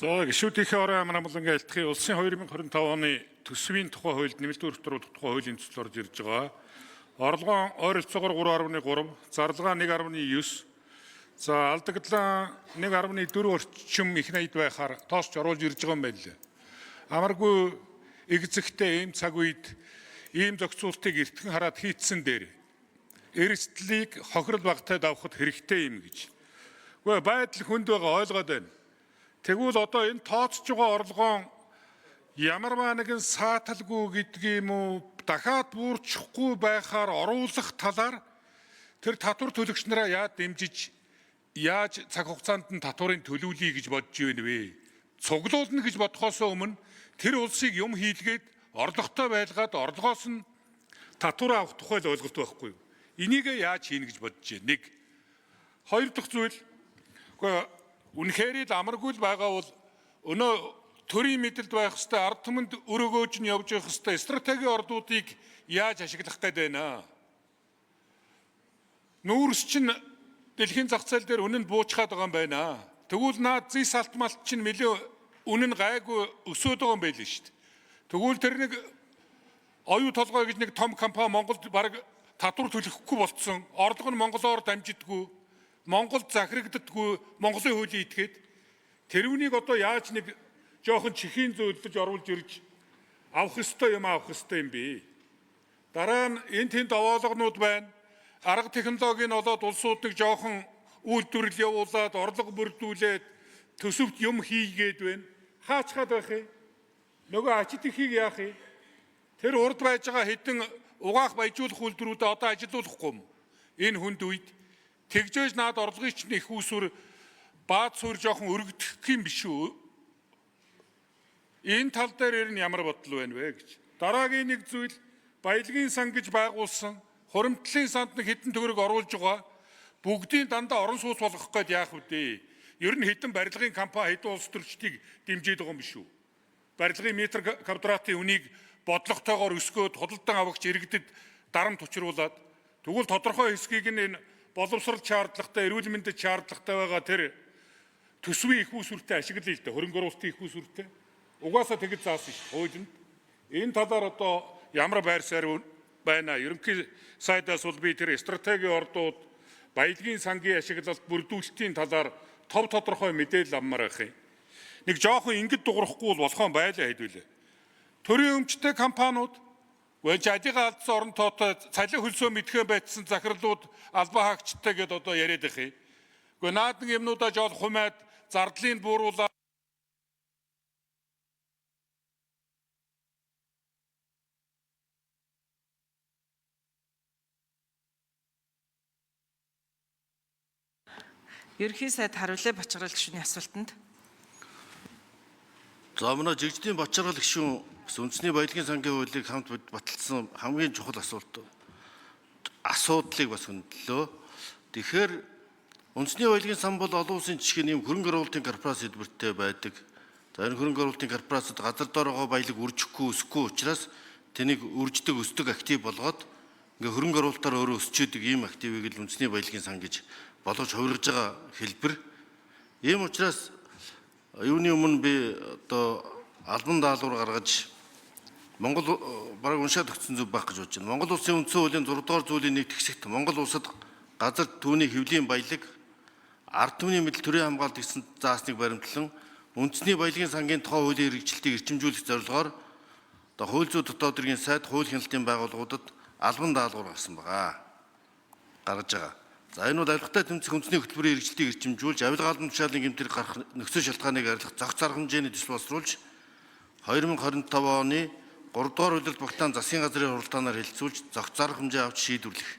За гишүүдийнхээ орон аймар амгалангийн айлтгын улсын 2025 оны төсвийн тухай хуульд нэмэлт өөрчлөлт оруулах тухай хуулийн төсөл орж ирж байгаа. Орлогын ойролцоогоор 3.3, зарлага 1.9, за алдагдлаа 1.4 орчим их найд байхаар тоосч оруулж ирж байгаа юм байна лээ. Амаргүй эгзэгтэй ийм цаг үед ийм зохицуултыг эртхэн хараад хийцсэн дээр эрсдлийг хохирол багтай давхад хэрэгтэй юм гэж. Үгүй байдал хүнд байгаа ойлгоод байна. Тэгвэл одоо энэ тооцож байгаа орлогоон ямарваа нэгэн сааталгүй гэдэг юм уу дахиад буурчихгүй байхаар оруулах талаар тэр татвар төлөгч нараа яаж дэмжиж яаж цаг хугацаанд нь татварын төлөвлөе гэж бодож байна вэ? Цуглуулна гэж бодохоос өмнө тэр улсыг юм хийлгээд орлоготой байлгаад орлогоос нь татвар авах тухай л ойлголт байхгүй юу? Энийг яаж хийнэ гэж бодож байна. Нэг. Хоёр дахь зүйл үгүй үнэхээр л амаргүй л байгаа бол өнөө төрийн мэдэлд байх хэвээр ард түмэнд өрөөгөөж нь явж явах хэвээр стратегийн ордуудыг яаж ашиглах гээд байна? Нүүрс чинь дэлхийн зах зээл дээр үнэнд буучхаад байгаа юм байна. Тэгвэл наад зис алт малт чинь нэлээ үнэн гайгүй өсөөд байгаа юм байл шүү дээ. Тэгвэл тэр нэг оюу толгой гэж нэг том компани Монголд бараг татвар төлөхгүй болцсон. Орлого нь монголоор дамжидаггүй. Монголд захирагддаггүй. Монголын хуулийн итгээд тэрвнийг одоо яаж нэг жоохон чихийн зөөлөж оруулж ирж авах ёстой юм авах ёстой юм бэ? Дараа нь энэ тэнд овоологнууд байна. Арга технологийн олоод улсууд нэг жоохон үйлдвэрлэл явуулаад орлого бүрдүүлээд төсөвт юм хийгээд байна. Хаачхаад байх юм. Нөгөө ачид ихийг яах юм? Тэр урд байж байгаа хэдэн угаах баяжуулах үйлдвэрүүдээ одоо ажилуулахгүй юм. Энэ хүнд үед тэгжээж наад орлогын чинь их усүр баад суурь жоохон өргөдөх юм биш үү? Энэ тал дээр ер нь ямар бодол байна вэ гэж. Дараагийн нэг зүйл баялагын сан гэж байгуулсан хуримтлалын санд нэг хэдэн төгрөг оруулж байгаа. Бүгдийн дандаа орон сууц болгох гээд яах вэ? Ер нь хэдэн барилгын компани хэдэн улс төрчдийг дэмжиж байгаа юм биш үү? Барилгын метр квадратын үнийг бодлоготойгоор өсгөөд худалдан авагч иргэдэд дарамт учруулад тэгвэл тодорхой хэсгийг нь энэ боловсрол шаардлагатай, эрүүл мэндэд шаардлагатай байгаа тэр төсвийн их усүртэй ашиглая л дээ. Хөрөнгө оруулалтын их усүртэй. Угаасаа тэгж заасан шүү дээ хуулинд. Энэ талаар одоо ямар байр суурь байна? Ерөнхий сайдаас бол би тэр стратегийн ордууд баялагын сангийн ашиглалт бүрдүүлэлтийн талаар тов тодорхой мэдээлэл авмаар байх юм. Нэг жоохон ингэд дуурахгүй бол болохоо байлаа хэдүүлээ. Төрийн өмчтэй компаниуд үгүй адига алдсан орон тоотой цалин хөлсөө мэдхэн байтсан захирлууд албан хаагчтай гэдээ одоо яриад байх юм. Үгүй наад нэг юмнуудаа жоол хумаад зардлыг бууруулаад Ерөнхий сайд хариулъя Бачгарал гишүүний асуултанд. За манай жигждийн Бачаргал гишүүн бас үндэсний баялагын сангийн хуулийг хамт баталсан хамгийн чухал асуудлыг бас хөндлөө. Тэгэхээр үндэсний баялагын сан бол олон улсын жишгээний ийм хөрөнгө оруулалтын корпорац хэлбэртэй байдаг. За энэ хөрөнгө оруулалтын корпорацид газар доороо баялаг үржихгүй өсөхгүй учраас тэнийг үрждэг өсдөг актив болгоод ингээ хөрөнгө оруулалтаар өөрөө өсчөөдөг ийм активыг л үндэсний баялагын сан гэж болгож хувиргаж байгаа хэлбэр. Ийм учраас юуны өмнө би одоо албан даалгавар гаргаж Монгол бараг уншаад өгсөн зүг байх гэж бодож байна. Монгол улсын үндсэн хуулийн 6 дугаар зүйлийн нэг тэгсэгт Монгол улсад газар түүний хэвлийн баялаг ард түмний мэдэл төрийн хамгаалалт гэсэн заасныг баримтлан үндэсний баялагын сангийн тухай хуулийн хэрэгжилтийг эрчимжүүлэх зорилгоор одоо хууль зүйн дотоод хэргийн сайд хууль хяналтын байгууллагуудад албан даалгавар гаргасан байгаа. Гаргаж байгаа. За энэ бол авилгатай тэмцэх үндэсний хөтөлбөрийн хэрэгжилтийг эрчимжүүлж авилга албан тушаалын гэмтэр гарах нөхцөл шалтгааныг арилгах зохиц арга хэмжээний төсөл боловсруулж 2025 оны 3 дугаар улиралд багтаан засгийн газрын хуралдаанаар хэлэлцүүлж зохиц арга хэмжээ авч шийдвэрлэх.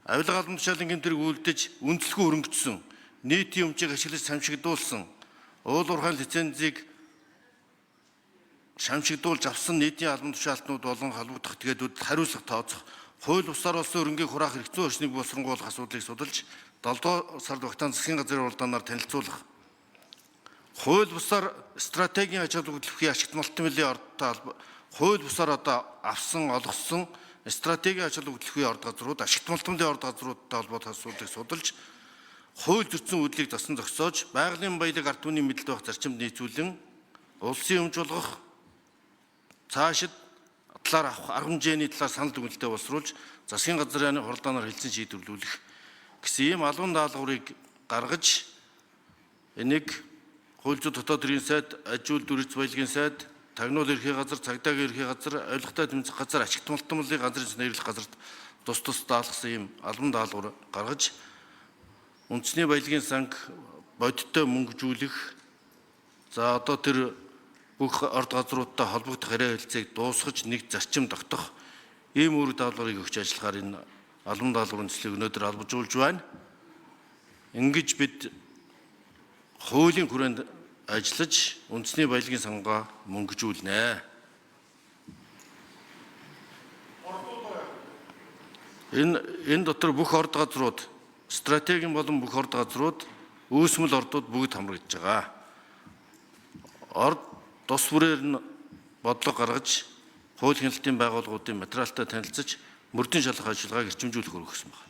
Авилга албан тушаалын гэмтэрэг үйлдэж үндэслэгүй хөрөнгөчсөн нийтийн өмчийг ашиглаж самшигдуулсан уул уурхайн лицензийг шамшигдуулж авсан нийтийн албан тушаалтнууд болон холбогдох этгээдүүдэд хариуцлага тооцох хууль бусаар олсон хөрөнгийг хураах хэрэгцээ орчныг боловсронгуйлах асуудлыг судалж 7 дугаар сард багтаан засгийн газрын хуралдаанаар танилцуулах. Хууль бусаар стратегийн ач холбогдол ашигт малтмэлийн ордтой хууль бусаар одоо авсан олгосон стратегийн ач холбогдол орд газрууд ашигт малтмэлийн орд газруудтай холбоотой асуудлыг судалж Хууль зөрчсөн үйлдэлийг засан зогсоож, байгалийн баялаг ард түмний мэдлэлд байх зарчимд нийцүүлэн улсын өмч болгох цаашид талаар авах арга хэмжээний талаар санал дүгнэлтээ боловсруулж засгийн газрын хуралдаанаар хэлцэн шийдвэрлүүлэх гэсэн ийм албан даалгаврыг гаргаж энийг хууль зүйн дотоод хэргийн сайд, аж үйл дүрс баялагын сайд, тагнуул ерхий газар, цагдаагийн ерхий газар, авилгатай тэмцэх газар, ашигт малтмалын газрын нэрлэх газарт тус тус даалгасан ийм албан даалгавар гаргаж үндэсний баялагын санг бодиттой мөнгөжүүлэх, за одоо тэр бүх орд газруудтай холбогдох яриа хэлцээг дуусгаж нэг зарчим тогтох ийм үүрэг даалгаврыг өгч ажиллахаар энэ албан даалгаврын төслийг өнөөдөр албажуулж байна. Ингэж бид хуулийн хүрээнд ажиллаж үндэсний баялагын сангаа мөнгөжүүлнэ. Энэ дотор бүх орд газрууд, стратегийн болон бүх орд газрууд, үүсмэл ордууд бүгд хамрагдаж байгаа. Орд тус бүрээр нь бодлого гаргаж, хууль хяналтын байгууллагуудын материалтай танилцаж, мөрдөн шалгах ажиллагааг эрчимжүүлэх өргөсөн байна.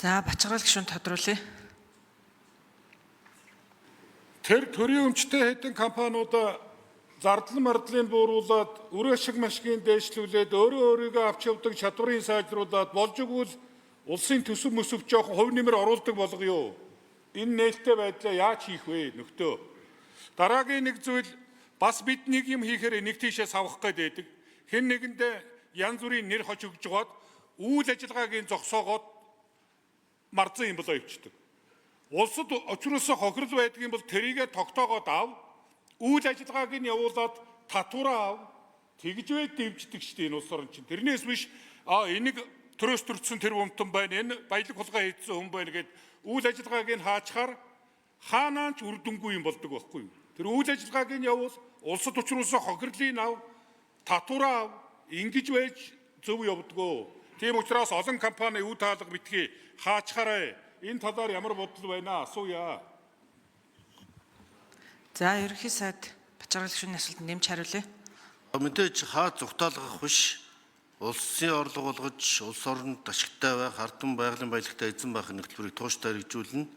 За Бачаргал гишүүн тодруулъя. Тэр төрийн өмчтэй хэдэн компаниудаа зардал мардлын бууруулад, өрөө шиг машгийн дээшлүүлээд өөрөө өөрийгөө авч явдаг чадварын сайжруулад болж игэл улсын төсөв мөсөв жоохон хувь нэмэр оруулдаг болгоё. Энэ нээлттэй байдлаа яаж хийх вэ нөхдөө? Дараагийн нэг зүйл бас бид нэг юм хийхээр нэг тийшээ савах гээд байдаг. Хэн нэгэндээ янз бүрийн нэр хож өгж жоод үйл ажиллагааг зогсоогоод марзан юм болоо явчихдаг. Улсад учруулсан хохирол байдаг юм бол тэрийгэ тогтоогоод ав. Үйл ажиллагааг нь явуулаад татвараа ав. Тэгж бай дэвждэг шүү дээ энэ улс орон чинь. Тэрнээс биш энийг төрөөс төрсөн тэр бумтан байна. Энэ баялаг хулгай хийсэн хүн байна гэд үйл ажиллагааг нь хаачхаар хаанаа ч үр дүнгүй юм болдог байхгүй юу? Тэр үйл ажиллагааг нь явуул улсад учруулсан хохирлыг ав, татвараа ав. Ингэж байж зөв явдгоо. Тийм учраас олон компани үе таалга битгий хаачхаарай. Энэ талаар ямар бодол байна асууя. За ерөнхий сайд Бачаргал гишүүний асуултанд нэмж хариулъя. Мэдээж хаа зүгтаалгах биш улсын орлого болгож улс оронд ашигтай байх, ард түмэн байгалийн баялагтай эзэн байх нөхцөлийг тууштай хэрэгжүүлнэ.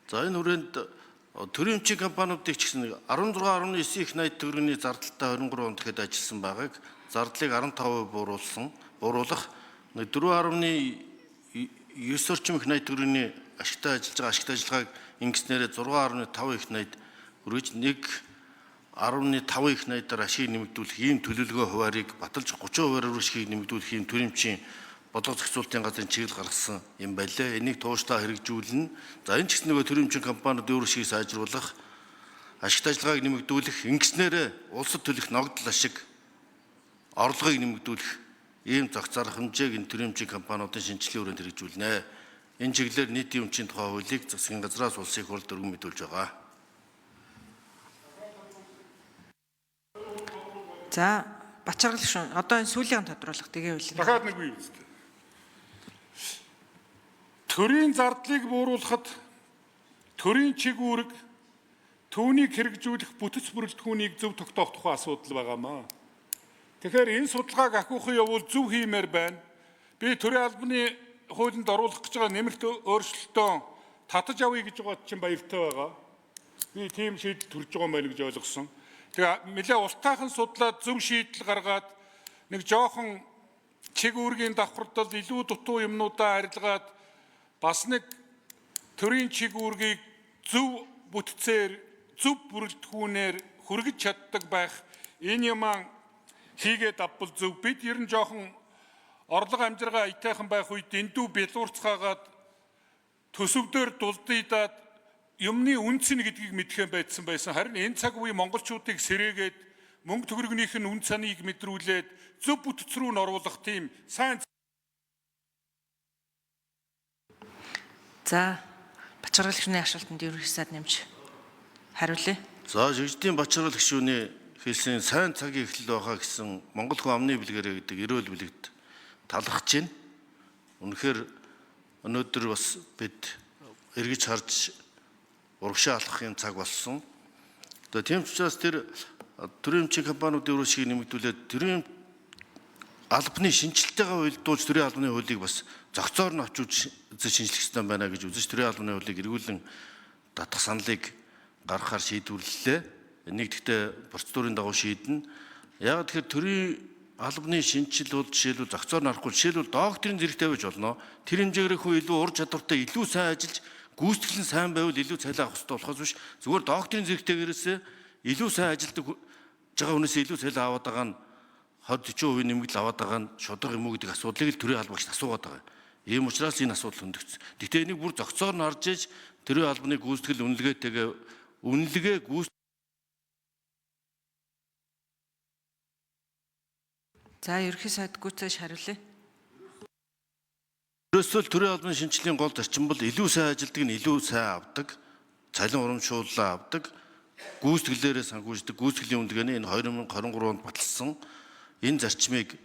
За энэ хүрээнд төрийн өмчийн компаниудыг ч гэсэн 16.9 их 80 төгрөгийн зардалтай 23 онд ихэд ажилласан байгааг зардлыг 15% бууруулах 4.9 орчим их 80 төгрөгийн ашигтай ажиллаж байгаа ашигтай ажиллагааг ингэснээрээ 6.5 их 80 хүрэж 1.5 их 80-аар ашиг нэмэгдүүлэх ийм төлөвлөгөө хуваарийг баталж 30%-аар ашгийг нэмэгдүүлэх ийм төрийн өмчийн бодлого зохицуулалтын газрын чиглэл гаргасан юм байлээ. Энийг тууштай хэрэгжүүлнэ. За энэ ч гэсэн нөгөө төрийн өмчийн компаниуд өөр ашгийг сайжруулах, ашигт ажиллагааг нэмэгдүүлэх, ингэснээрээ улсад төлөх ногдол ашиг орлогыг нэмэгдүүлэх ийм зохицоор хэмжээг энэ төрийн өмчийн компаниудын шинжилгээ хүрээнд хэрэгжүүлнэ. Энэ чиглэлээр нийтийн өмчийн тухай хуулийг засгийн газраас улсын их хурлд өргөн мэдүүлж байгаа. За Бачаргал гишүүн одоо энэ сүүлийн тодруулах тэгээ үйл. Дахиад нэг бий үстэй. Төрийн зардлыг бууруулахад төрийн чиг үүрэг түүнийг хэрэгжүүлэх бүтэц бүрэлдэхүүнийг зөв тогтоох тухай асуудал байгаамаа. Тэгэхээр энэ судалгааг ахиухан явуул зөв хиймээр байна. Би төрийн албаны хуулинд оруулах гэж байгаа нэмэлт өөрчлөлтөө татаж авъя гэж байгаа чинь баяртай байгаа. Би тийм шийдэл төрж байгаа юм байна гэж ойлгосон. Тэгээ нэлээ уртаахан судлаад зөв шийдэл гаргаад нэг жоохон чиг үүргийн давхардал илүү дутуу юмнуудаа арилгаад бас нэг төрийн чиг үүргийг зөв бүтцээр зөв бүрэлдэхүүнээр хүргэж чаддаг байх энэ юмаа хийгээд авбал зөв. Бид ер нь жоохон орлого амжиргаа аятайхан байх үед дэндүү бялуурцгаагаад төсөвдөр дулдыдаад юмны үнц нь гэдгийг мэдхэн байцсан байсан. Харин энэ цаг үе монголчуудыг сэрээгээд мөнгө төгрөгнийх нь үн цанийг мэдрүүлээд зөв бүтэц рүү н оруулах тийм сайн. За Бачаргал гишүүний асуултанд ерөнхий сайд нэмж хариулъя. За жигждийн Бачаргал гишүүний хэлсэн сайн цагийн эхлэл байхаа гэсэн Монгол хүн амны бэлгэрээ гэдэг эрүүл бэлэгт талархаж байна. Үнэхээр өнөөдөр бас бид эргэж харж урагшаа алхахын цаг болсон. Одоо тийм ч учраас тэр төрийн өмчийн компаниудын үр ашгийг нэмэгдүүлээд төрийн албаны шинжилтэйгээ уялдуулж төрийн албаны хуулийг бас зохицоор нь авч үзэж шинжлэх ёстой байна гэж үзэж төрийн албаны хуулийг эргүүлэн татах саналыг гаргахаар шийдвэрлэлээ. Энийг гэхдээ процедурын дагуу шийднэ. Яг тэгэхээр төрийн албаны шинжил бол жишээлбэл зохицоор нь харахгүй, жишээлбэл докторийн зэрэгтэй байж болно. Тэр хэмжээгээр хүн илүү ур чадвартай, илүү сайн ажиллаж, гүйцэтгэл нь сайн байвал илүү цалин авах хэрэгтэй болохоос биш, зүгээр докторийн зэрэгтэйгээрээс илүү сайн ажилладаг байгаа хүнээс илүү цалин аваад байгаа нь 20 40% нэмэгдэл аваад байгаа нь шударга юм уу гэдэг асуудлыг л төрийн албагчд асуугаад байгаа юм. Ийм учраас энэ асуудал хөндөгдсөн. Гэхдээ энийг бүр зохицоор нь харж иж төрийн албаны гүйцэтгэл үнэлгээтэйгээ үнэлгээ гүйц За, ерөнхий сайд гүйцээж хариулъя. Ерөөсөө л төрийн албаны шинжилгээний гол зарчим бол илүү сайн ажилдаг нь илүү сайн авдаг, цалин урамшууллаа авдаг, гүйцэтгэлээрээ санхүүждэг, гүйцэтгэлийн үнэлгээний энэ 2023 онд баталсан энэ зарчмыг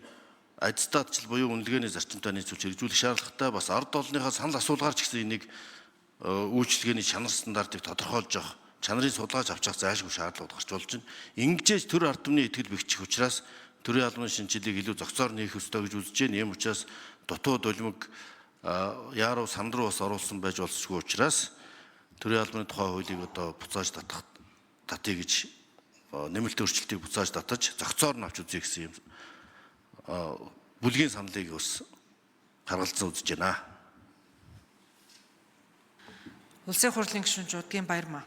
аттестатчил буюу үнэлгээний зарчимтай нийцүүлж хэрэгжүүлэх шаардлагатай. Бас ард олонныхаа санал асуулгаар ч гэсэн энийг үйлчилгээний чанар стандартыг тодорхойлж явах, чанарын судалгааж авч явах зайлшгүй шаардлагууд гарч болж байна. Ингэжээж төр ард түмний итгэл бэхжих учраас төрийн албаны шинжилгээг илүү зохицоор нээх ёстой гэж үзэж байна. Ийм учраас дутуу дулмиг яаруу санд руу бас оруулсан байж болцсогүй учраас төрийн албаны тухай хуулийг одоо буцааж татах татъя гэж, нэмэлт өөрчлөлтийг буцааж татаж зохицоор нь авч үзье гэсэн юм бүлгийн саналыг бас гаргалцсан үзэж байна. Улсын хурлын гишүүн Жуудгийн Баярмаа.